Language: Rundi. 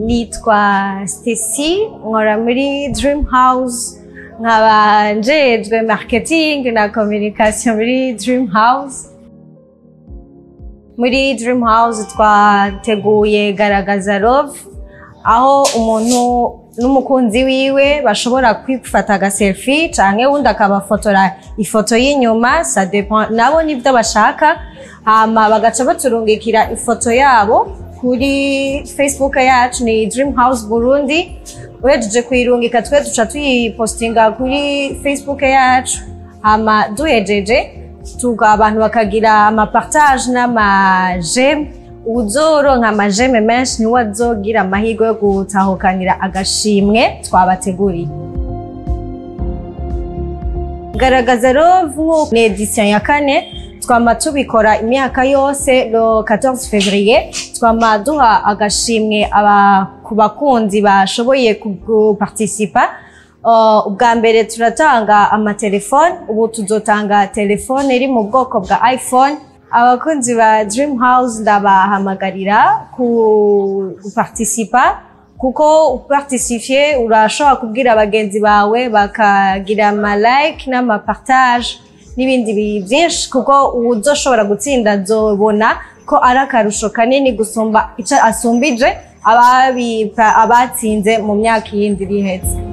Nitwa Stacy, nkora muri Dream House, nkaba njejwe marketing na communication muri Dream House. Muri Dream House twateguye Garagaza Love, aho umuntu n'umukunzi wiwe bashobora kwifata aga selfie canke wundi akabafotora ifoto y'inyuma, ça dépend nabo nivyo bashaka, hama bagaca baturungikira ifoto yabo kuri Facebook yacu, ni Dream House Burundi. Uhejeje kuyirungika, twe duca tuyipostinga kuri Facebook yacu, hama duhejeje tuga abantu bakagira ama partage n'ama j'aime. Uzoronka ama j'aime menshi niwe azogira amahirwe yo gutahukanira agashimwe twabateguriye. Garagaza Love ni édition ya kane. Twama tubikora imyaka yose le 14 février, twama duha agashimwe aba ku bakunzi bashoboye guparticipa. Ubwa mbere turatanga amatelefone, ubu tuzotanga telefone iri mu bwoko bwa iPhone. Abakunzi ba Dream House ndabahamagarira guparticipa, kuko uparticipiye urashobora kubwira bagenzi bawe bakagira ama like n'ama partage n'ibindi byinshi, kuko uzoshobora gutsinda azobona ko ari akarusho kanini gusumba ico asumbije abatsinze mu myaka yindi iriheze.